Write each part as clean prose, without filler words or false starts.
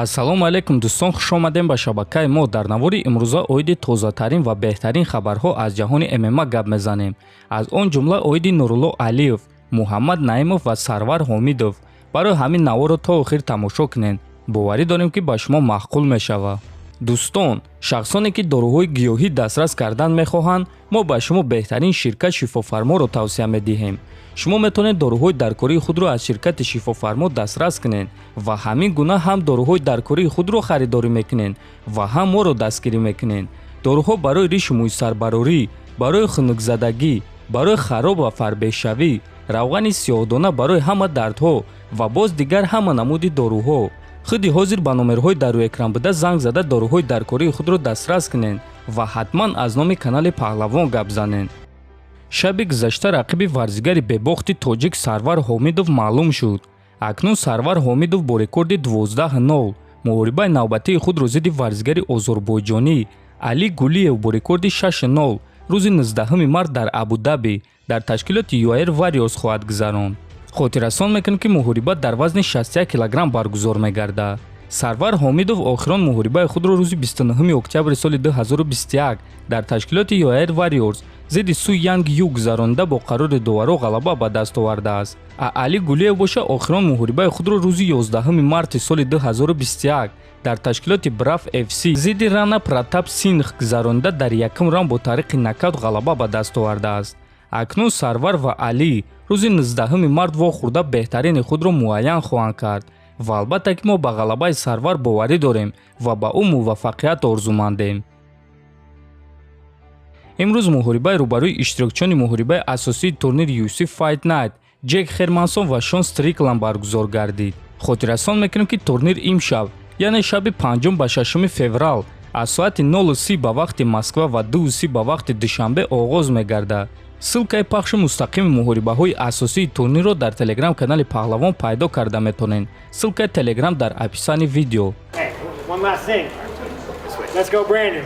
Ассалому алайкум, дӯстон, хушомадем ба шабакаи мо. Дар навори имрӯза оиди тозатарин ва беҳтарин хабарҳо аз ҷаҳони ММА гап мезанем, аз он ҷумла оиди Нурулло Алиев, Муҳаммад Наимов ва Сарвар Ҳомидов. Барои ҳамин наворро то охир тамошо кунед, боварӣ дорем, ки ба шумо маъқул мешавад. Дӯстон, шахсоне ки доруҳои гиёҳӣ дастрас кардан мехоҳанд, мо ба шумо беҳтарин ширкат Шифофарморо тавсия медиҳем. Шумо метавонед доруҳои даркории худро аз ширкати Шифофармо дастрас кунед ва ҳамин гуна ҳам доруҳои даркории худро харидорӣ мекунед ва ҳам моро дастгирӣ мекунед. Доруҳо барои ришу мӯйсарбарорӣ, барои хунукзадагӣ, барои хароб ва фарбешавӣ, равғани сиёҳдона барои ҳама дардҳо ва боз дигар ҳама намуди доруҳо. Худи ҳозир ба номерҳои дар рӯи экран буда занг зада, доруҳои даркории худро дастрас кунед ва ҳатман аз номи канали Паҳлавон гап занед. Шаби гузашта рақиби варзигари бебохти тоҷик Сарвар Ҳомидов маълум шуд. Акнун Сарвар Ҳомидов бо рекорди 12-0 муҳорибаи навбатии худро зидди варзигари озорбойҷонӣ Али Гулиев бо рекорди 6-0 рӯзи 19 март дар Абудаби дар ташкилоти UAE Warriors хоҳад гузаронд. Хотиррасон мекунем, ки муҳориба дар вазни 61 килограмм баргузор мегардад. Сарвар Ҳомидов охирон муҳорибаи худро рӯзи 29 октябри соли 2021 дар ташкилоти UAE Warriors зидди Су Янг Ю гузаронида, бо қарори доваро ғалаба ба даст овардааст. А Али Гулиев боша, охирон муҳорибаи худро рӯзи 11 марти соли 2021 дар ташкилоти Браф FC зидди Рана Пратап Сингх гузаронида, дар якум раунд бо тариқи нокаут ғалаба ба даст овардааст. Акнун Сарвар ва Алӣ рӯзи 19 март вохӯрда, беҳтарини худро муайян хоҳанд кард ва албатта ки мо ба ғалабаи Сарвар боварӣ дорем ва ба ӯ муваффақият орзумандем. Имрӯз муҳорибаи рӯбарӯи иштирокчиёни муҳорибаи асосии турнири UFC Fight Night Ҷек Хермансон ва Шон Стрикланд баргузор гардид. Хотиррасон мекунем, ки турнир имшаб, яъне шаби панҷум ба шашуми феврал, аз соати 0:30 ба вақти Москва ва 2:30 ба вақти Душанбе оғоз мегардад. Ссылкаи пахши мустақими муҳорибаҳои асосии турнирро дар телеграм канали Паҳлавон пайдо карда метавонед. Ссылкаи телеграм дар описании видео. Hey, one last thing. Let's go, Brandon.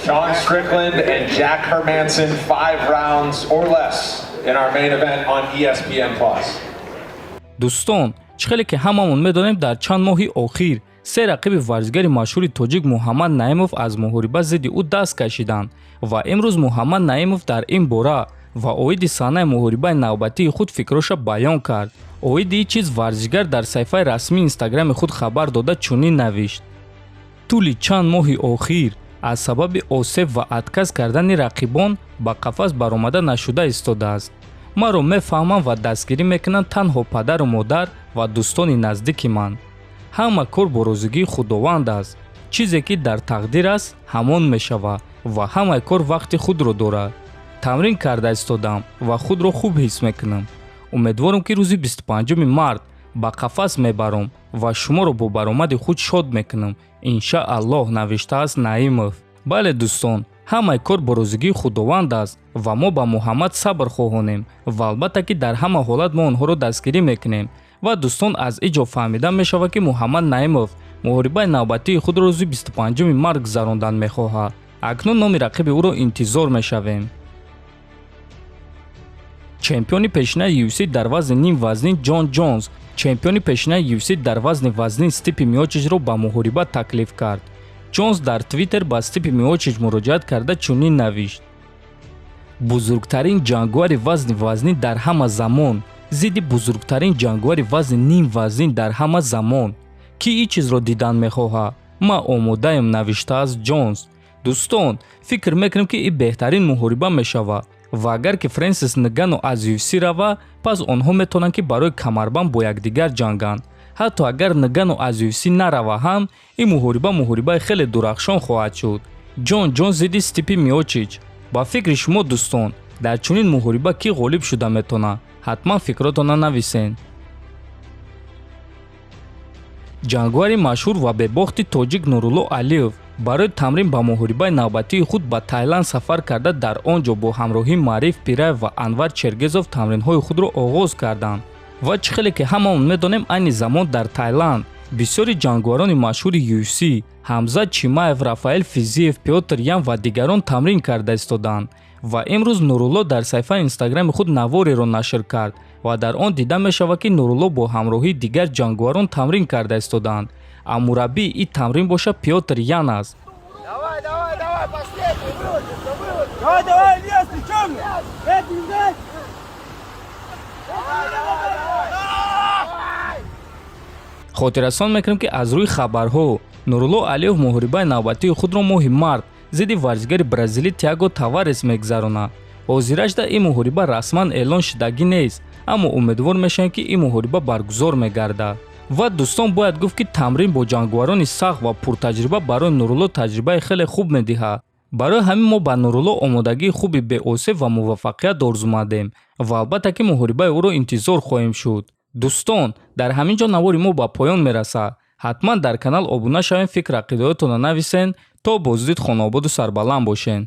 Sean Strickland and Jack Hermanson, five rounds or less in our main event on ESPN Plus. Дӯстон, чӣ хеле ки ҳамамон медонем, дар чанд моҳи охир се рақиби варзигари машҳури тоҷик Муҳаммад Наимов аз муҳориба зидди ӯ даст кашиданд ва имрӯз Муҳаммад Наимов дар ин бора ва оиди саҳнаи муҳорибаи навбатии худ фикроша баён кард. Оиди ин чиз варзишгар дар саҳифаи расмии Инстаграми худ хабар дода, чунин навишт: «Тӯли чанд моҳи охир аз сабаби осеб ва отказ кардани рақибон ба қафас баромада нашуда истодааст. Маро мефаҳмам ва дастгирӣ мекунанд танҳо падару модар ва дӯстони наздики ман. Ҳама кор бо розигии Худованд аст. Чизе ки дар тақдир аст, ҳамон мешавад ва ҳамаи кор вақти худро дорад. Тамрин карда истодам ва худро хуб ҳис мекунам. Умедворам, ки рӯзи 25 март ба қафас мебаром ва шуморо бо баромади худ шод мекунам, иншааллоҳ», навиштааст Наимов. Бале, дӯстон, ҳамаи кор бо розигии Худованд аст ва мо ба Муҳаммад сабр хоҳонем ва албатта ки дар ҳама ҳолат мо онҳоро дастгирӣ мекунем. Ва дӯстон, аз ин ҷо фаҳмида мешавад, ки Муҳаммад Наимов муҳорибаи навбатии худро рӯзи 25 март гузарондан мехоҳад. Акнун номи рақиби ӯро интизор мешавем. Чемпиони пешинаи UFC дар вазни нимвазнин Ҷон Ҷонс чемпиони пешинаи UFC дар вазни вазнин Стипи Миочичро ба муҳориба таклиф кард. Ҷонс дар Твиттер ба Стипи Миочич муроҷиат карда, чунин навишт: «Бузургтарин ҷангувари вазни вазнин дар ҳама замон зидди бузургтарин ҷангувари вазни нимвазнин дар ҳама замон. Кӣ ин чизро дидан мехоҳад? Ман омодаем», навиштааст Ҷонс. Дӯстон, фикр мекунем, ки ин беҳтарин муҳориба мешавад ва агар ки Френсис Нгану аз UFC рава, пас онҳо метавонанд, ки барои камарбанд бо якдигар ҷанганд. Ҳатто агар Нгану аз UFC нарава ҳам, ин муҳориба муҳорибаи хеле дурахшон хоҳад шуд. Ҷон Ҷонс зидди Стипи Миочич. Ба фикри шумо, дӯстон, дар чунин муҳориба кӣ ғолиб шуда метавонад? Ҳатман фикротонро нависед. Ҷангувари машҳур ва бебохти тоҷик Нурулло Алиев барои тамрин ба муҳорибаи навбатии худ ба Тайланд сафар карда, дар он ҷо бо ҳамроҳии Маъриф Пираев ва Анвар Чергезов тамринҳои худро оғоз карданд. Ва чӣ хеле ки ҳамаон медонем, айни замон дар Тайланд Бисёри ҷангуварони машҳури UFC, Ҳамзат Чимаев, Рафаэл Физиев, Пётр Ян ва дигарон тамрин карда истоданд. Ва имрӯз Нурулло дар саҳифаи Инстаграми худ навореро нашр кард ва дар он дида мешавад, ки Нурулло бо ҳамроҳии дигар ҷангуварон тамрин карда истоданд. А мураббии ин тамрин бошад Пётр Ян аст. Давай, давай, давай, последний, выложится, выложится. Давай, давай, Ильяс, ты чё, блядь? Это не дай! Давай, давай, давай. Хотиррасон мекунем, ки аз рӯи хабарҳо Нурулло Алиев муҳорибаи навбатии худро моҳи март зидди варзигари бразилӣ Тиаго Таварес мегузаронад. Ҳозирашда ин муҳориба расман эълон шудагӣ нест, аммо умедвор мешавем, ки ин муҳориба баргузор мегардад. Ва дӯстон, бояд гуфт, ки тамрин бо ҷангуварони сахт ва пуртаҷриба барои Нурулло таҷрибаи хеле хуб медиҳад. Барои ҳамин мо ба Нурулло омодагии хуби беосеб ва муваффақият орзумандем ва албатта ки муҳорибаи ӯро интизор хоҳем шуд. Дӯстон, дар ҳамин ҷо навори мо ба поён мерасад. Ҳатман дар канал обуна шавем, фикр ақидаҳоятонро нависен. То боздид, хонаободу сарбаланд бошен.